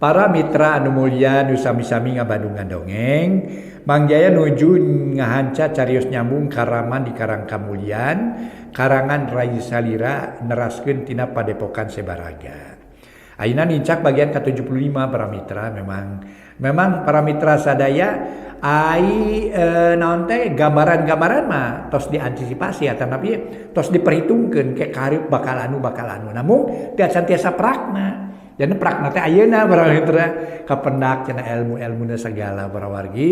Para mitra anu mulya nu sami-sami ngabandungan dongeng, Mang Jaya nuju ngahanca carios nyambung karaman di Karang Kamulyan, karangan Rai Salira neraskeun tina Padepokan Sebaraga. Ayeuna nincak bagian ke-75 para mitra, memang para mitra sadaya ai naon teh gambaran-gambaran mah tos diantisipasi atanapi tos diperhitungkeun ke karep bakal anu namun teu acan tiasa prakna. Jadi prakna teh ayeuna para mitra kapendak cenah ilmu-ilmuna segala para wargi.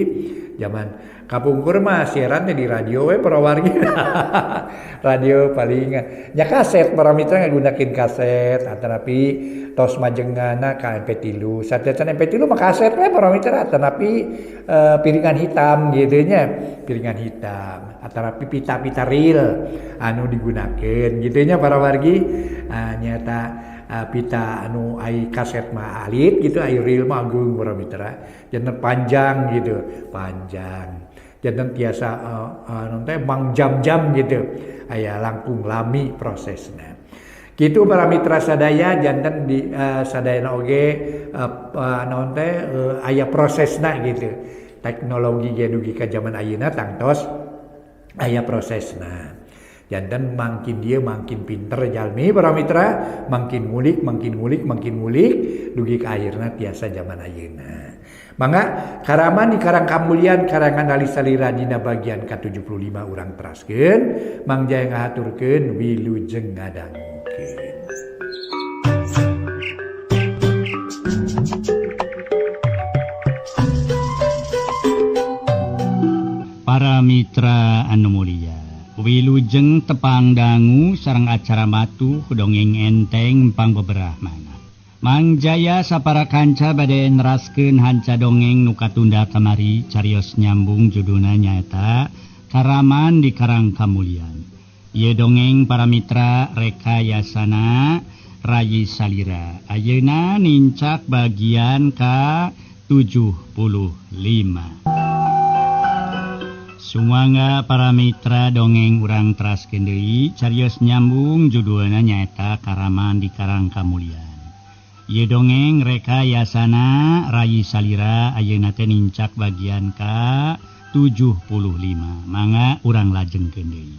Zaman kapungkur mah siaran teh di radio we para wargi. Radio paling nya kaset para mitra ngagunakeun kaset atanapi tos majengana ka MP3. Sateuacan MP3 mah kaset we para mitra atanapi piringan hitam gitu nya, piringan hitam atanapi pita-pita reel anu digunakeun gitu nya para wargi. Nyata pita anu ai kaset mah alit gitu, ai reel mah ageung para mitra, janten panjang gitu, panjang janten tiasa naon teh mang jam-jam gitu, aya langkung lami prosesna gitu para mitra sadaya. Janten di sadayana oge naon teh aya prosesna gitu, teknologi ge dugi ka zaman ayeuna tangtos aya prosesna. Janten makin dia makin pinter jalmi para mitra, makin ngulik, makin ngulik, makin ngulik dugi ka akhirna tiasa zaman ayeuna. Mangga karaman di Karang Kamulyan karangan Ali Salira dina bagian ka-75 urang teraskeun, Mang Jaya ngahaturkeun wilujeng ngadangukeun. Para mitra anu mulia, wilujeng tepang dangu sareng acara matuh dongeng enteng pangbeberah mana. Mang Jaya sapara kanca bade neraskeun hanca dongeng nu katunda kamari carios nyambung judulna nyaeta Karaman di Karang Kamulyan. Ieu dongeng para mitra rekayasana Rayi Salira. Ayeuna nincak bagian ka 75. Sumangga para mitra dongeng urang teraskeun deui carios nyambung judulna nyaeta Karaman di Karang Kamulyan. Ieu dongeng rekayasana Rayi Salira ayeuna teh nincak bagian ka 75. Mangga urang lajengkeun deui.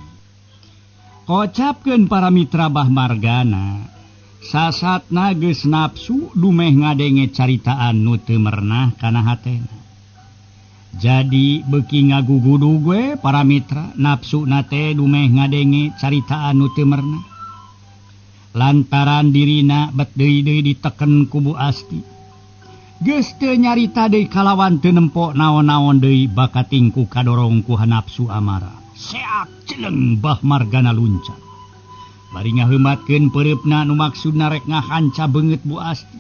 Kocapkeun para mitra Bah Margana sasatna geus nafsu dumeh ngadenge caritaan nu teu merenah kana hatena. Jadi beuki ngagugudug we para mitra nafsu nate dumeh ngadenge caritaan nu teu merenah. Lantaran dirina bet deui-deui diteken ku Bu Asti. Geus teu nyarita deui kalawan teu nempo naon-naon deui bakating ku kadorong ku nafsu amarah. Seak celeng Bah Margana luncat. Bari ngaheumatkeun peureupna nu maksudna rek ngahanca beungeut Bu Asti.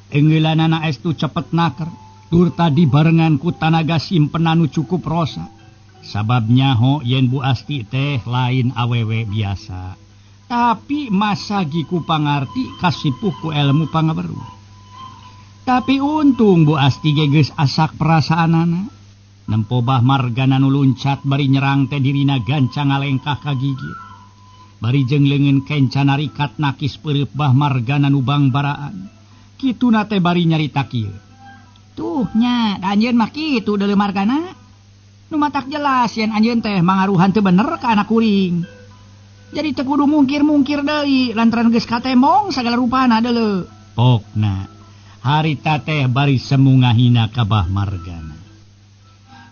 Engeulanana estu cepet naker. Tur tadi barengan ku tanaga simpenan nu cukup rosa. Sabab nyaho yen Bu Asti teh lain awewe biasa. Tapi masagi ku pangarti kasipuh ku ilmu pangaweruh. Tapi untung Bu Asti ge geus asak perasaanana. Nempo Bah Margana nu luncat bari nyerang teh dirina gancang ngalengkah ka gigir. Bari jeung leungeun kenca narikat nakis peureup Bah Margana nu bangbaraan. Kituna teh bari nyarita kieu. Tuh nya, da anjeun mah kitu deuleu Margana. Nu matak jelas yen anjeun teh mangaruhan teu bener ka anak kuring. Jadi teu kudu mungkir-mungkir deui lantaran geus katemong sagala rupana deuleu. Pokna harita teh bari semu ngahina ka Bah Margana.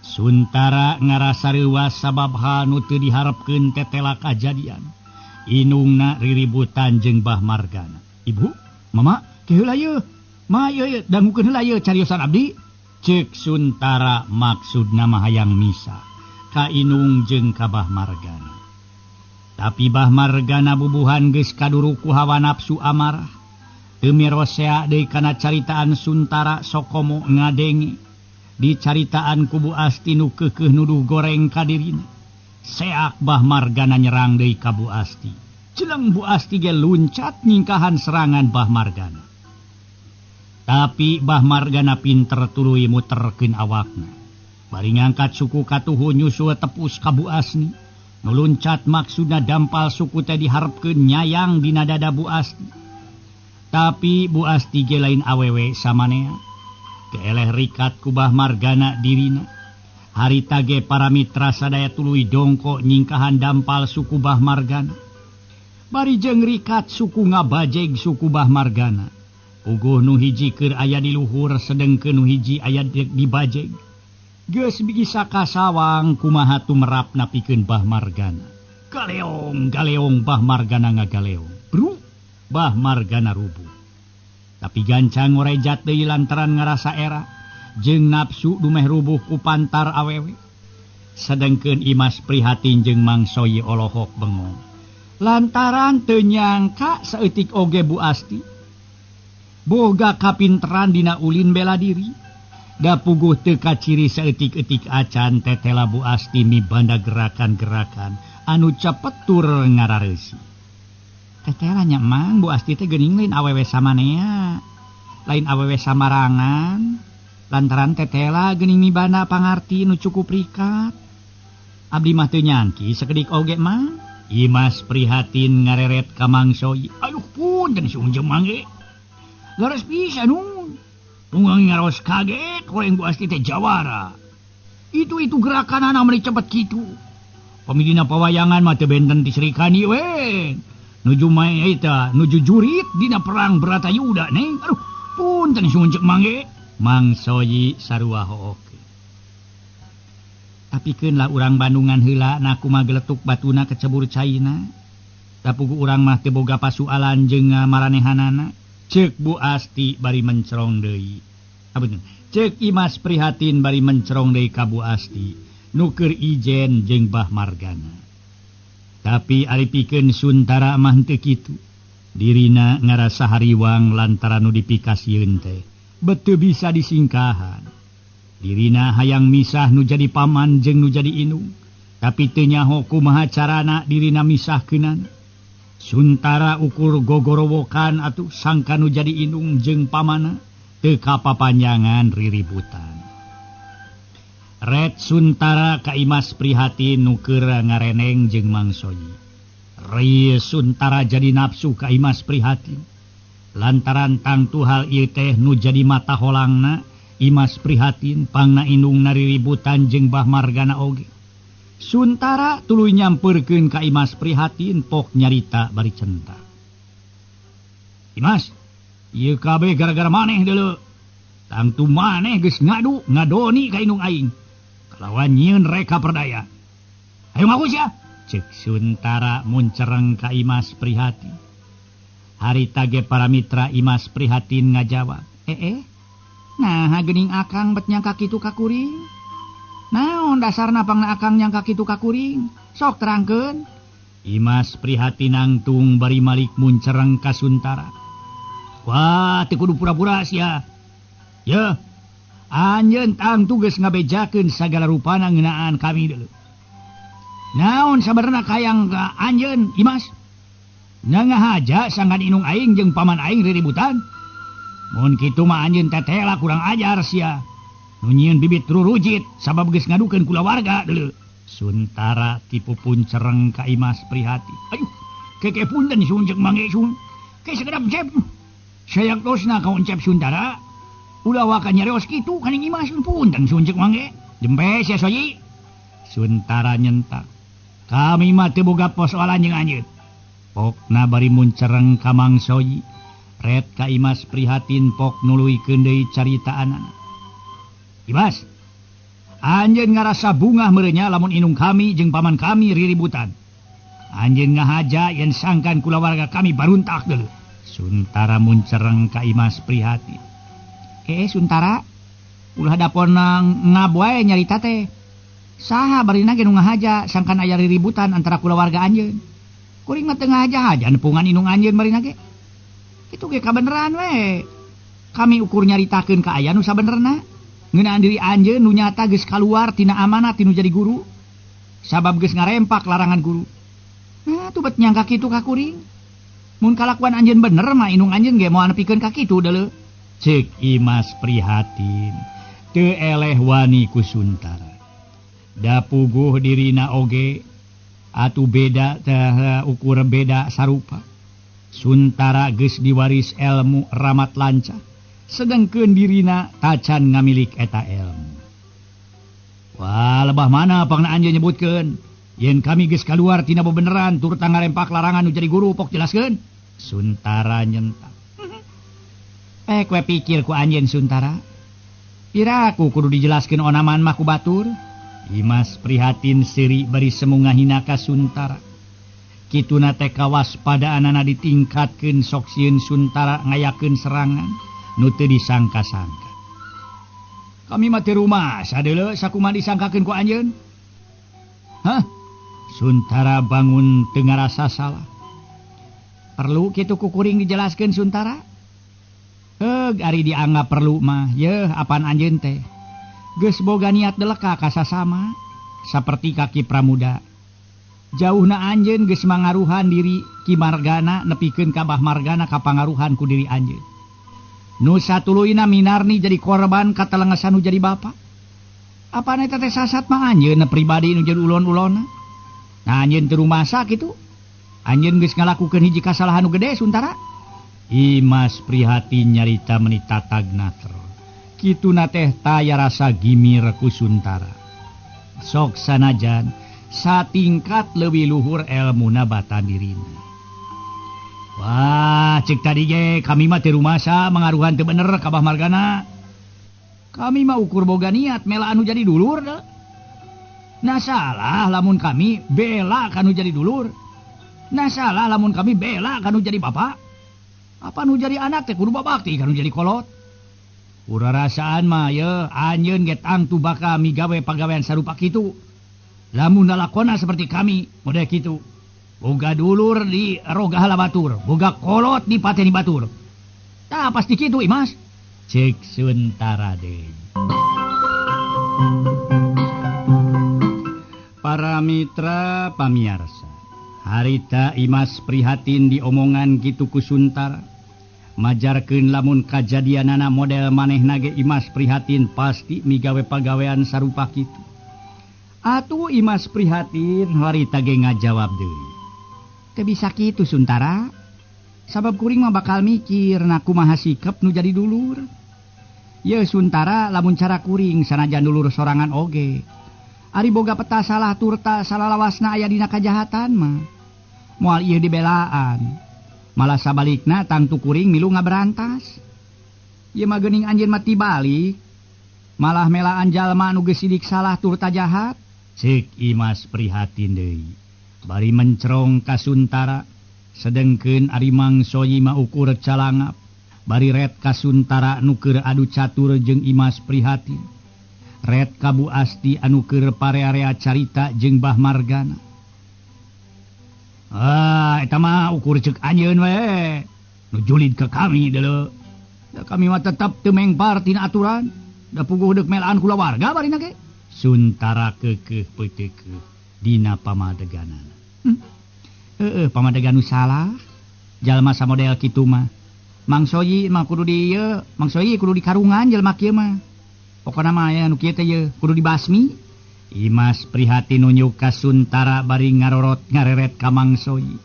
Suntara ngarasa reuwas sabab hal nu teu diharepkeun teh tela kajadian. Inungna riributan jeung Bah Margana. Ibu, mama, ke heula yeuh. Ma ieu dangukeun heula ieu cariosan abdi. Ceuk Suntara maksudna mah hayang misa ka inung jeung ka Bah Margana. Tapi Bah Margana bubuhan geus kaduru ku hawa nafsu amarah. Teu mirosea deui kana caritaan Suntara sokomo ngadenge. Dicaritaan ku Bu Asti nu keukeuh nuduh goreng ka dirina. Seak Bah Margana nyerang deui ka Bu Asti. Celeng Bu Asti ge luncat nyingkahan serangan Bah Margana. Tapi Bah Margana pinter tuluy muterkeun awakna. Bari ngangkat suku katuhu nyusul tepus ka Bu Asni. Nu luncat maksudna dampal suku teh diharepkeun nyayang dina dada Bu Asti. Tapi Bu Asti ge lain awewe samanea. Keeleh rikat ku Bah Margana dirina. Harita ge para mitra sadaya tuluy dongko nyingkahan dampal suku Bah Margana. Bari jeung rikat suku ngabajeg suku Bah Margana. Puguh nu hiji keur aya di luhur sedengkeun nu hiji aya di bajeg. Geus bisa kasawang kumaha tumerap napikeun Bah Margana. Galeong galeong Bah Margana ngagaleong. Bru Bah Margana rubuh. Tapi gancang ngorejat deui lantaran ngarasa era jeung nafsu dumeh rubuh ku pantar awewe. Sedengkeun Imas Prihatin jeung Mang Soyi olohok bengong. Lantaran teu nyangka saeutik oge Bu Asti boga kapinteran dina ulin bela diri. Da puguh teu kaciri saeutik-eutik acan tetela Bu Asti mibanda gerakan-gerakan anu cepet tur ngarareusi. Tetela nya Mang, Bu Asti teh geuning lain awewe samanea, lain awewe samarangan. Lantaran tetela geuning mibanda pangarti nu cukup rikat. Abdi mah teu nyangki sakedik oge Mang. Imas Prihatin ngareret ka Mang Soyi. Aduh punten si unjem Mang ge. Leres pisan nun. Tunggang ngaros kaget horeng Bu Asti teh jawara. Itu gerakanana meuni cepet kitu. Pamidina pawayangan mah teu benten ti Sri Kandi we. Nuju mae eta nuju jurit dina perang Bratayuda neng. Aduh punten si unjem Mang ge. Mang Soyi sarua hookeun. Tapi keun lah urang Bandungan heula na kumaha geletuk batuna kecebur caina. Tapugu urang mah teu boga pasualan jeung maranehanana. Ceuk Bu Asti bari mencerong deui. Apunten. Ceuk Imas Prihatin bari mencerong deui ka Bu Asti nu keur ijen jeung Bah Margana. Tapi ari pikeun Suntara mah henteu kitu. Dirina ngarasa hariwang lantaran nu dipikasieun teh beteu bisa disingkahan. Dirina hayang misah nu jadi paman jeung nu jadi indung, tapi teu nyaho kumaha carana dirina misahkeunana. Suntara ukur gogorowokan atuh sangka nu jadi indung jeung pamana teu kapapanjangan riributan. Ret Suntara ka Imas Prihatin nu keur ngareneng jeung Mang Soyi. Ri Suntara jadi nafsu ka Imas Prihatin. Lantaran tangtu hal ieu teh nu jadi mata holangna Imas Prihatin pangna indung nariributan jeung Bah Margana oge. Suntara tuluy nyampeurkeun ka Imas Prihatin pok nyarita bari centa. Imas, ieu kabeh gara-gara maneh deuleu. Tangtu maneh geus ngadu ngadoni ka indung aing. Kalawan nyieun reka perdaya. Hayu ngaku sia. Ceuk Suntara muncereng ka Imas Prihatin. Harita ge para mitra Imas Prihatin ngajawab, Nah, geuning akang bet nyangka kitu ka kuring. Naon dasarna pangna akang nyangka kitu ka kuring? Sok terangkeun. Imas Prihatin nangtung bari malik muncereng ka Suntara. Wah, teu kudu pura-pura sia. Yeuh, anjeun tangtu geus ngabejakeun sagala rupana ngeunaan kami deuleu. Naon sabenerna kayang ka anjeun, Imas? Ngahaja sangkan indung aing jeung paman aing riributan. Mun kitu mah anjeun tetela kurang ajar sia. Nu nyieun bibit rurujit sabab geus ngadukeun kulawarga deuleu. Suntara tipu puncereng ka Imas Prihatin. Ayuh, keke punten sun jeung Mang Sun. Ke sakedap cep. Sayaktosna ka uncep Suntara. Ulah waka nyarios kitu kaning Imas punten sun jeung Mang. Jempe sia Soyi. Suntara nyentak. Kami mah teu boga persoalan jeung anjeun. Pokna bari muncereng ka Mang Soyi. Ret ka Imas Prihatin pok nuluykeun deui caritaanana. Imas, anjeun ngarasa bungah meureunnya lamun indung kami jeung paman kami riributan. Anjeun ngahaja yen sangkan kulawarga kami baruntak deuleu. Suntara muncereng ka Imas Prihatin. Suntara, ulah dapon ngab wae nyarita teh. Saha barina ge nu ngahaja sangkan aya riributan antara kulawarga anjeun. Kuring mah teu ngahaja-haja nepungan indung anjeun barina ge. Kitu ge kabeneran we. Kami ukur nyaritakeun ka aya nu sabenerna. Ngeunaan diri anjeun nu nyata geus kaluar tina amanat tinu jadi guru. Sabab geus ngarempak larangan guru. Nah, tuh bet nyangka kitu ka kuring. Mun kalakuan anjeun bener mah indung anjeun ge moal nepikeun ka kitu deuleu. Ceuk Imas Prihatin teu eleh wani ku Suntara. Da puguh dirina oge atuh beda teh ukur beda sarupa. Suntara geus diwaris elmu ramat lancar, sedengkeun dirina tacan ngamilik eta elmu. Wah, lebah mana pangna anjeun nyebutkeun yen kami geus kaluar tina bebeneran turta ngarempak larangan nu jadi guru pok jelaskeun. Suntara nyentak. Pek we pikir ku anjeun Suntara. Piraku kudu dijelaskeun onaman mah ku batur. Imas prihatin seuri bari semu ngahina ka Suntara. Kituna teh kawaspadaanana ditingkatkeun sok sieun Suntara ngayakeun serangan nu teu disangka-sangka. Kami mah teu rumasa deuleu sakumaha disangkakeun ku anjeun. Hah? Suntara bangun teu ngarasa salah. Perlu kitu ku kuring dijelaskeun Suntara? Heug ari dianggap perlu mah, yeuh apan anjeun teh. Geus boga niat deleka ka sasama saperti kaki Pramuda. Jauhna anjeun geus mangaruhan diri Ki Margana nepikeun ka Bah Margana kapangaruhan ku diri anjeun. Nu satuluyna Minarni jadi korban katelengesan nu jadi bapa. Apana eta teh sasat mah anjeun pribadi nu jadi ulon-ulonna. Nah anjeun teu rumasa kitu. Anjeun geus ngalakukeun hiji kasalahan nu gede Suntara. Imas prihatin nyarita meni tatag natro. Kituna teh taya rasa gimir ku Suntara. Sok sanajan satingkat leuwih luhur elmuna batan dirina. Wah, cek tadi ge kami mah teu rumasa mangaruhan teu bener ka Bah Margana. Kami mah ukur boga niat mela anu jadi dulur da. Nah salah lamun kami bela kanu jadi dulur. Nah salah lamun kami bela kanu jadi bapak. Apa nu jadi anak teh kudu babakti kanu jadi kolot. Urarasaan mah ye anjeun ge tangtu bakal migawe pagawean sarupa kitu. Lamun lalakona seperti kami model kitu. Boga dulur di roga batur, boga kolot di pateni batur. Tah pasti kitu Imas. Cek Suntara deui. Para mitra pamiarsa, harita Imas prihatin diomongan kitu ku Suntara. Majarkeun lamun kajadianana model manehna ge Imas prihatin pasti migawe pagawean sarupa kitu. Atuh Imas prihatin harita ge ngajawab deui. Teu bisa kitu Suntara. Sabab kuring mah bakal mikir na kumaha sikep nu jadi dulur. Ye Suntara lamun cara kuring sanajan dulur sorangan oge. Ari boga peta salah turta salalawasna aya dina kajahatan mah. Moal ieu dibelaan. Malah sabalikna tangtu kuring milu ngaberantas. Ieu mah geuning anjeun mah tibalik. Malah melaan jalma nu geus sidik salah turta jahat. Cek Imas prihatin deui. Bari mencerong ka Suntara, sedengkeun ari Mang Soyi mah ukur calangap. Bari ret ka Suntara nu keur adu catur jeung Imas prihatin. Ret ka Bu Asti anu keur parea-rea carita jeung Bah Margana. Ah, eta mah ukur ceuk anjeun we. Nu julid ka kami deuleu. Da kami mah tetep teu mengpar tina aturan. Da puguh deuk melaan kulawarga barina ge. Suntara keukeuh peuteukeuh dina pamadeganana. Heeh, pamadegan nu salah. Jalma samodel kitu mah. Mang Soyi mah kudu di ieu, Mang Soyi kudu dikarungan jalma kieu mah. Pokona mah aya nu kieu teh ieu, kudu dibasmi. Imas prihatin nunjuk ka Suntara bari ngarorot ngareret ka Mang Soyi.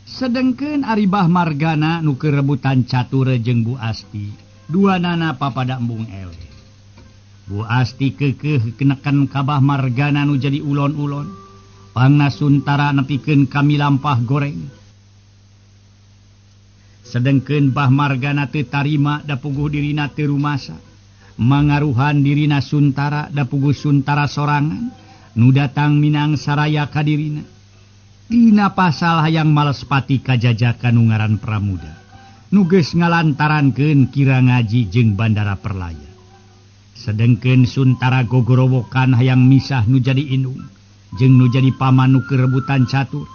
Sedengkeun ari Bah Margana nu keur rebutan catur jeung Bu Asti, duanana papada embung eleh. Bu Asti keukeuh keneken ka Bah Margana nu jadi ulon-ulon. Pangna Suntara nepikeun kami lampah goreng. Sedengkeun Bah Margana teu tarima da puguh dirina teu rumasa. Mangaruhan dirina Suntara da puguh Suntara sorangan nu datang minang saraya ka dirina. Dina pasal hayang malespati kajajakan nu ngaran Pramuda. Nu geus ngalantarankeun kira ngaji jeung bandara Perlaya. Sedengkeun Suntara gogorowokan hayang misah nu jadi indung jeung nu jadi paman nu keur rebutan catur.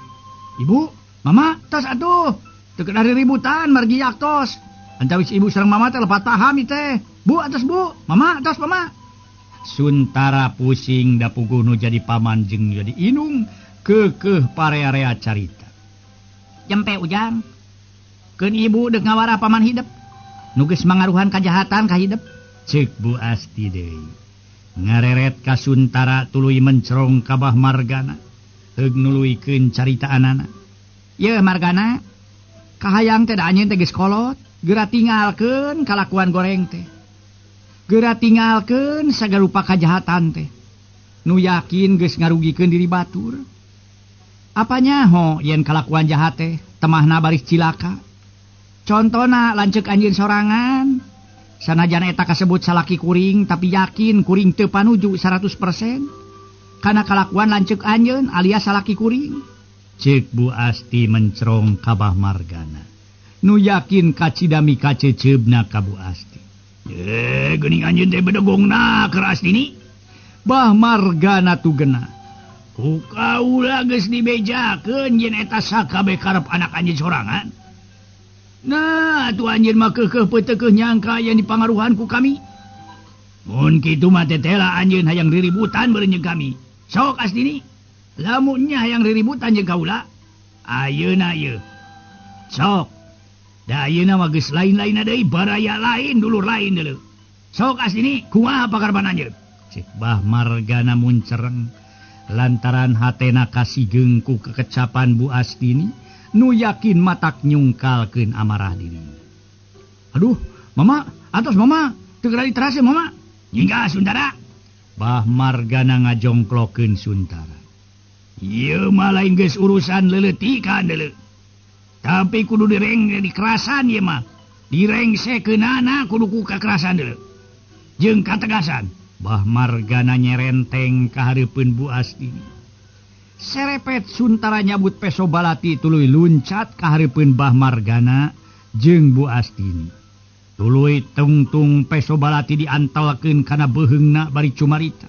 Ibu, mama, tos atuh. Teu kedah ributan margi yaktos. Antawis ibu sareng mama teh lepat paham ieu teh. Bu atos bu, mama atos mama. Suntara pusing da puguh nu jadi paman jeung nu jadi indung keukeuh parea-rea carita. Jempe Ujang. Keun ibu deuk ngawara paman hidep. Nu geus mangaruhan kajahatan ka hidep. Ceuk Bu Asti deui. Ngareret ka Suntara tuluy mencerong ka Bah Margana. Heug nuluykeun caritaanana. Yeuh Margana, Kahayang teh da anjeun teh geus kolot, geura tinggalkeun kalakuan goreng teh. Geura tinggalkeun sagarupa kajahatan teh. Nu yakin geus ngarugikeun diri batur. Apa nyaho yen kalakuan jahat teh temahna baris cilaka. Contona lanceuk anjeun sorangan. Sanajan eta kasebut salaki kuring tapi yakin kuring teu panuju 100%. Kana kalakuan lanceuk anjeun alias salaki kuring. Cek Bu Asti mencerong ka Bah Margana. Nu yakin kacidami kaceceubna ka Bu Asti. Geuning anjeun teh bedegongna keur Astini. Bah Margana tugena. Ku kaula geus dibejakeun yen eta sakabeh karep anak anjeun sorangan. Nah, atuh anjeun mah keukeuh peuteukeuh nyangka yen dipangaruhan ku kami. Mun kitu mah tetela anjeun hayang riributan beureun jeung kami. Sok Astini, lamun nya hayang riributan jeung kaula, ayeuna ieu. Sok. Da ayeuna mah geus lain-lainna deui, baraya lain, dulur lain deuleu. Sok Astini, kumaha pakarepan anjeun? Cek Bah Margana muncereng lantaran hatena kasigeung ku kekecapan Bu Astini nu yakin matak nyungkalkeun amarah diri. Aduh, mama, atos mama, teu geura diterase mama. Nyingga Suntara. Bah Margana ngajongklokeun Suntara. Ieu mah lain geus urusan leuleutikan deuleu. Tapi kudu direng dikerasan ieu mah. Direngsekeunana kudu ku kakerasan deuleu. Jeung kategasan. Bah Margana nyerenteng ka hareupeun Bu Astini. Serepet Suntara nyabut peso balati tuluy luncat ka hareupeun Bah Margana jeung Bu Astini. Tuluy tungtung peso balati diantelkeun kana beuheungna bari cumarita.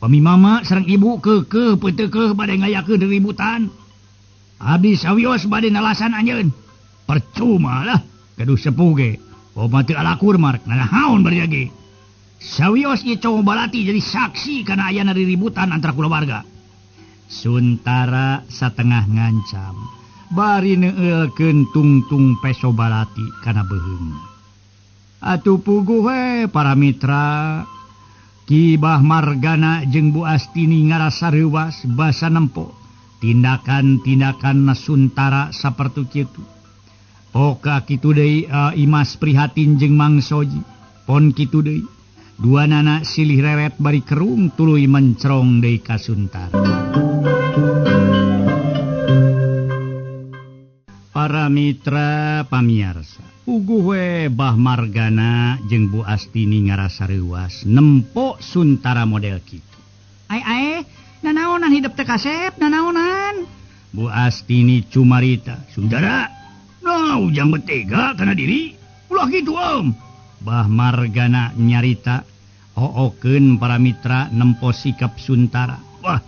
Pami mama sareng ibu keukeuh peuteukeuh bade ngayakeun ributan. Abdi sawios bade nalasan anjeun. Percuma lah gaduh sepuh ge. Upama teu alakur marek nanahaon bari ge. Sawios ieu cowok balati jadi saksi kana ayana riributan antara kulawarga. Suntara satengah ngancam bari neueulkeun tungtung peso balati kana beuheung. Atuh puguh we para mitra. Ki Bah Margana jeung Bu Astini ngarasa reuwas basa nempo tindakan-tindakan Suntara sapertu kitu. Oka kitu deui Imas prihatin jeung Mang Soji. Pon kitu deui. Dua nana silih reret bari kerung tuluy mencerong deui ka Suntara. Para mitra pamiarsa, puguh we Bah Margana jeung Bu Astini ngarasa reuwas nempo Suntara model kitu. Ai ai, nanaonan hidup teh kasep, nanaonan. Bu Astini cumarita, Suntara, nah ujang betega kana diri, ulah kitu om. Bah Margana nyarita hookeun para mitra nempo sikap Suntara. Wah,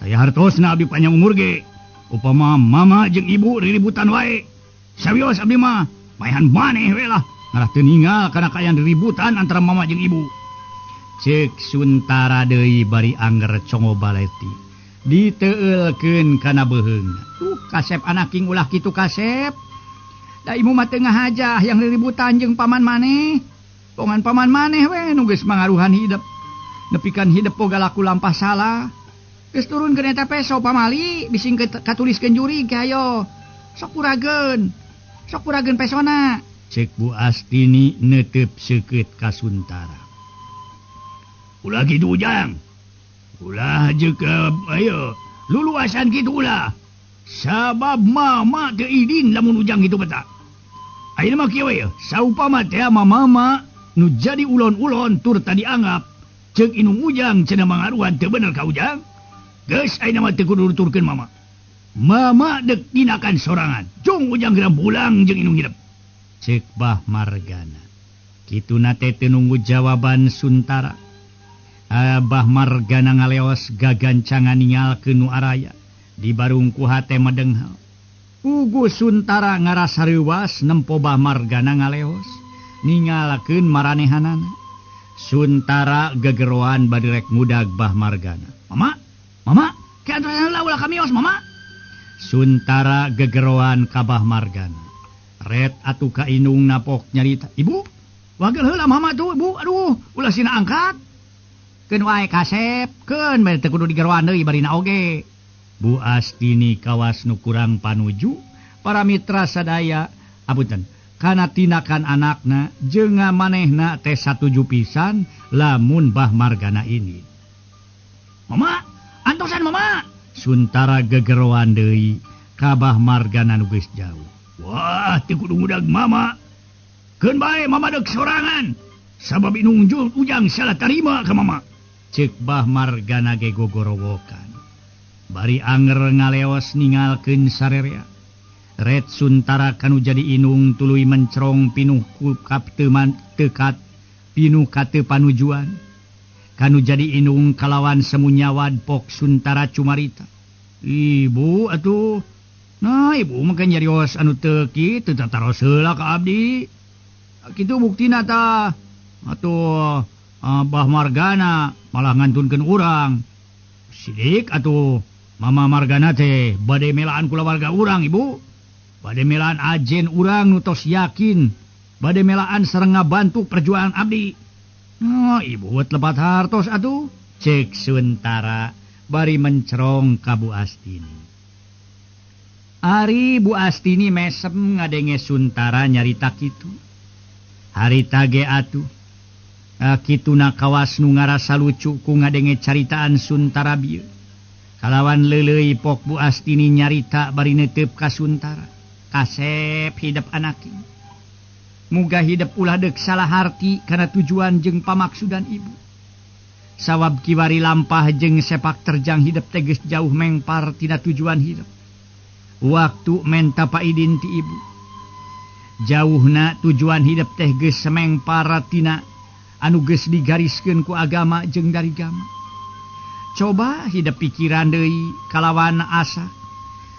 taya hartosna abdi panjang umur ge. Upama mama jeung ibu riributan wae. Sawios abdi mah maehan maneh we lah. Ngarah teu ninggal kana kaayaan riributan antara mama jeung ibu. Ceuk Suntara deui bari angger congo baleti. Diteueulkeun kana beuheungna. Tuh kasep anaking ulah kitu kasep. Da ibu mah teu ngahajah yang riributan jeung paman maneh. Pongan paman maneh we nu geus mangaruhan hidep. Nepikan hidep boga laku lampah salah. Geus turun ke eta peso pamali bising katuliskeun jurig hayo. Sok purageun. Sok purageun pesona. Ceuk Bu Astini neuteup seukeut ka Suntara. Ulah kitu Ujang. Ulah jeung ayo luluasan kitu ulah. Sabab mama teu idin lamun Ujang kitu beta. Ayeuna mah kieu we, saupama teh mama nu jadi ulon-ulon tur tadi anggap ceuk inung Ujang cenah mangaruhan teu bener ka Ujang. Geus ayeuna mah teu kudu nuturkeun mama. Mama deuk dinakan sorangan. Jung Ujang geura bulang jeung inung hidep. Ceuk Bah Margana. Kituna teh teu nunggu jawaban Suntara. Bah Margana ngaleos gagancangan ningalkeun nu araya. Di barung ku hate medenghal. Puguh Suntara ngarasa reuwas nempo Bah Margana ngaleos ningalakeun maranehanana. Suntara gegeroan bari rek mudag Bah Margana. Mama, mama, ke antosan heula ulah kamios mama. Suntara gegeroan ka Bah Margana. Ret atuh ka indung napok nyarita. Ibu, wagel heula mama tuh, ibu. Aduh, ulah sina angkat. Keun wae kasep, keun bari teu kudu digeroan deui barina oge. Bu Astini kawas nu kurang panuju, Para mitra sadaya apunten kana tindakan anakna jeung manehna teh satuju pisan lamun Bah Margana ini. Mama, antosan mama. Suntara gegeroan deui ka Bah Margana nu geus jauh. Wah, teu kudu ngudag mama. Keun bae mama deuk sorangan. Sabab inung ujang salah tarima ka mama. Ceuk Bah Margana ge gogorowokan. Bari anger ngaleos ningalkeun sarerea. Ret Suntara kanu jadi inung tuluy mencerong pinuh ku kapteuman tekat pinuh kate panujuan. Kanu jadi inung kalawan semunyawad pok Suntara cumarita. Ibu atuh. Nah ibu mah kan nyarios anu teu kitu tataros heula ka abdi. Kitu buktina tah. Atuh Bah Margana malah ngantunkeun urang. Sidik atuh Mama Margana teh bade melaan kulawarga urang ibu. Bade melaan ajen urang nu tos yakin. Bade melaan sareng ngabantu perjuangan abdi. Oh, ibu lepat hartos atuh. Cek Suntara bari mencerong ka Bu Astini. Ari Bu Astini mesem ngadenge Suntara nyarita kitu. Harita ge atuh. Kituna kawas nu ngarasa lucu ku ngadenge caritaan Suntara bieu. Kalawan leuleuy pok Bu Astini nyarita bari neuteup ka Suntara. Kasep hidep anaki. Muga hidep ulah deuk salah harti kana tujuan jeung pamaksudan ibu. Sawab kiwari lampah jeung sepak terjang hidep teh geus jauh mengpar tina tujuan hidep. Waktu menta paidin ti ibu. Jauhna tujuan hidep teh geus semengpar tina anu geus digariskeun ku agama jeung darigama. Coba hidep pikiran deui kalawan asa.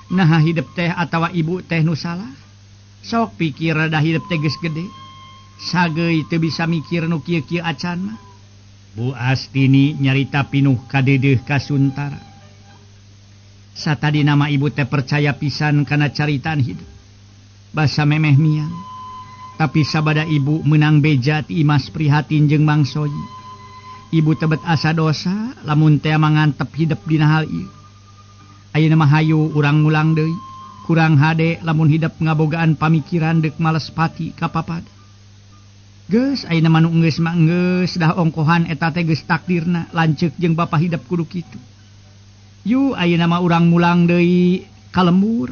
Naha hidep teh atawa ibu teh nu salah. Sok pikir da hidep teh geus gede. Sageui teu bisa mikir nu kieu-kieu acan mah. Bu Astini nyarita pinuh kadeudeuh ka Suntara. Satadi nama ibu teh percaya pisan kana caritaan hidup. Basa memeh miang. Tapi sabada ibu menang beja ti Imas Prihatin jeung Mang Soyi. Ibu tebet asa dosa lamun teh mangantep hidep dina hal ieu. Ayeuna mah hayu urang mulang deui. Kurang hade lamun hidep ngabogaan pamikiran deuk males pati ka papad. Geus ayeuna mah nu geus mah geus dah ongkohan eta teh geus takdirna lanceuk jeung bapa hidep kudu kitu. Yu ayeuna mah urang mulang deui ka lembur.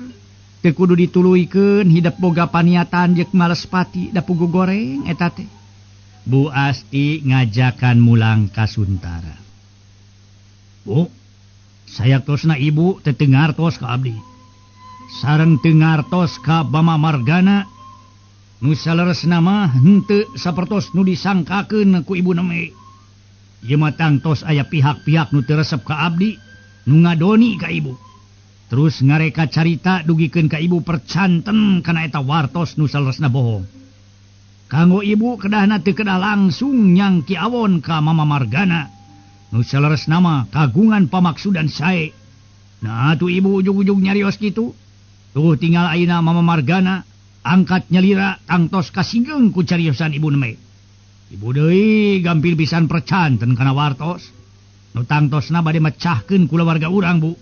Teu kudu dituluykeun hidep boga paniatan jeung males pati da pugu goreng eta teh. Bu Asti ngajakan mulang ka Suntara. Bu, sayaktosna ibu teu teu ngartos ka abdi. Sareng teu ngartos ka Bama Margana. Nu saleresna mah henteu sapertos nu disangkakeun ku ibu neme. Ieu mah tangtos aya pihak-pihak nu teu resep ka abdi, nu ngadoni ka ibu. Terus ngareka carita dugikeun ka ibu percanten kana eta wartos nu saleresna bohong. Kanggo ibu kedahna teu kedah langsung nyangki awon ka Mama Margana. Nu saleresna mah kagungan pamaksudan sae. Nah atuh ibu ujug-ujug nyarios kitu. Tuh tinggal ayeuna Mama Margana angkat nyalira tangtos kasigeung ku cariosan ibu neme. Ibu deui gampil pisan percanten kana wartos. Nu tangtosna bade mecahkeun kulawarga urang bu.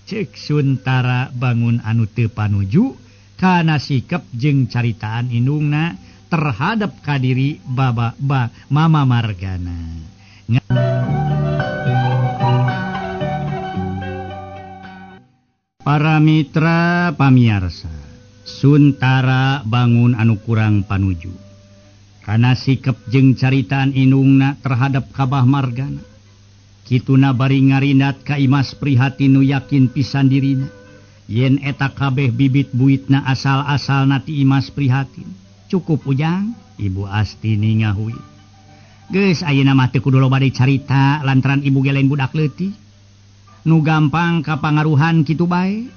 Cek Suntara bangun anu teu panuju kana sikep jeung caritaan indungna terhadap kadiri baba ba Mama Margana. Para mitra pamiarsa, Suntara bangun anu kurang panuju kana sikep jeung caritaan indungna terhadap ka Bah Margana. Kituna bari ngarindat ka Imas Prihatin nu yakin pisan dirina yen eta kabeh bibit buitna asal-asalna ti Imas Prihatin. Cukup ujang, Ibu Astini ngahui. Geus ayeuna mah teu kudu loba deui carita lantaran ibu ge lain budak leutik. Nu gampang kapangaruhan kitu bae.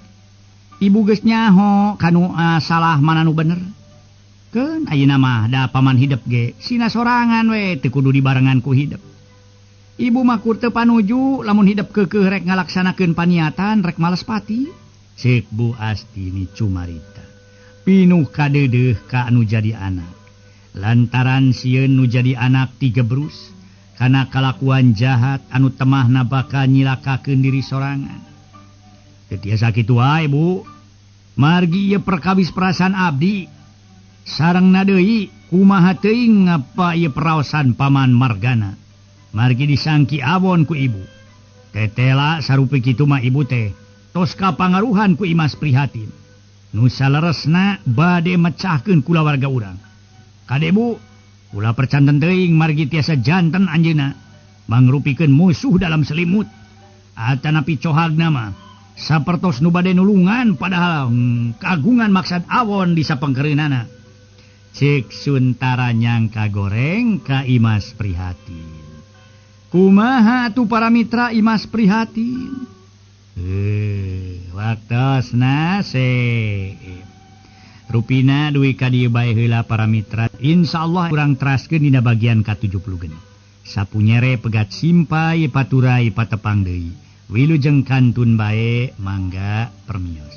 Ibu geus nyaho kanu salah mana nu bener. Keun ayeuna mah da paman hidep ge sina sorangan we teu kudu dibarengan ku hidep. Ibu mah kur teu panuju lamun hidep keukeuh rek ngalaksanakeun paniatan rek males pati. Ceuk Bu Astini cumarita. Pinuh kadeudeuh ka anu jadi anak. Lantaran sieun nu jadi anak tigebrus kana kalakuan jahat anu temahna bakal nyilakakeun diri sorangan. Teu tiasa kitu wae Bu. Margi ieu perkawis perasaan abdi sarengna deui kumaha teuing ngapa ieu peraosan Paman Margana. Margi disangki awon ku ibu. Tetela sarupi kitu mah ibu teh tos kapangaruhan ku Imas Prihatin. Nu saleresna bade mecahkeun kulawarga urang. Kade Bu, ulah percanten teuing margi tiasa janten anjeunna mangrupikeun musuh dalam selimut. Atanapi cohagna mah sapertos nu bade nulungan padahal kagungan maksad awon di sapengkeureunana. Cek Suntara nyangka goreng ka Imas Prihatin. Kumaha atuh para mitra Imas Prihatin? Waktosna se rupina duwi ka dieu bae heula para mitra. Insyaallah urang teraskeun dina bagian ka-70 genep. Sapunyere pegat simpai paturai patepang deui. Wilujeng kantun bae mangga permios.